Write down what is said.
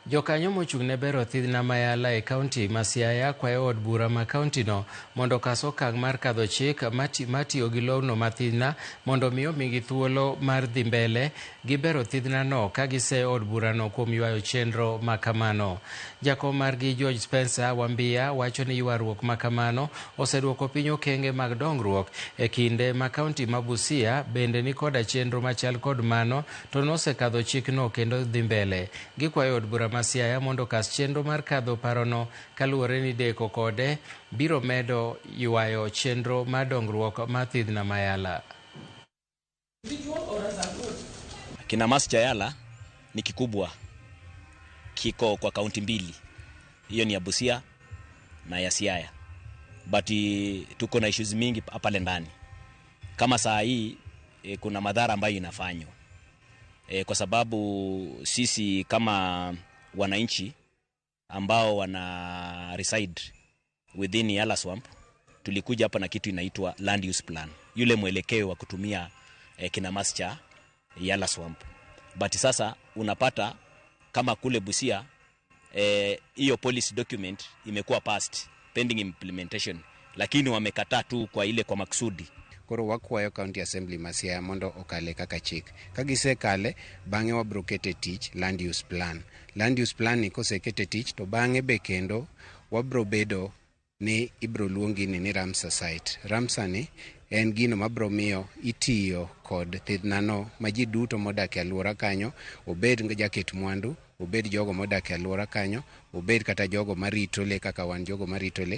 Jokanyo mochung' ne bero thidhna mayala e kaunti ma Siaya kwayo od bura ma kauntino mondo okas okang' mar kadho chik matiyo gi lowno ma thidhna mondo mi omigi thuolo mar dhi mbele gi bero thidhnano ka giseyo od burano kuom ywayo chenro ma kamano. Jakom margi George Spencer Wambia wacho ni ywaruok ma kamano oseduoko piny okenge mag dongruok e kinde ma kaunti ma Busia bende ni koda chenro machal kod mano to nosekadho chikno kendo dhi mbele. Gikwayo od bura ma Siaya mondo okas chenro mar kadho parono kaluwore ni deko kode biro medo ywayo chenro mar dongruok mar thidhna mayala. Kinamasi cha Yala ni kikubwa, kiko kwa kaunti mbili, hiyo ni ya Busia na ya Siaya, but tuko na issues mingi pale ndani. Kama saa hii kuna madhara ambayo inafanywa kwa sababu sisi kama wananchi ambao wana reside within Yala Swamp tulikuja hapa na kitu inaitwa land use plan, yule mwelekeo wa kutumia kinamasi cha Yala Swamp. But sasa unapata kama kule Busia hiyo policy document imekuwa passed pending implementation, lakini wamekataa tu kwa ile kwa makusudi. Koro wakwayo County Assembly ma Siaya mondo okale kaka chik. Ka gisekale, bang'e wabro kete tich land use plan. Land use plan ni kosekete tich to bang'e be kendo wabro bedo ni ibro luong gini ni Ramsar site. Ramsar ni en gino mabro miyo itiyo kod thidhnano ma ji duto modak e alwora kanyo, obed jaket mwandu, obed jogo modak e alwora kanyo, obed kata jogo marito le kaka wan jogo marito le.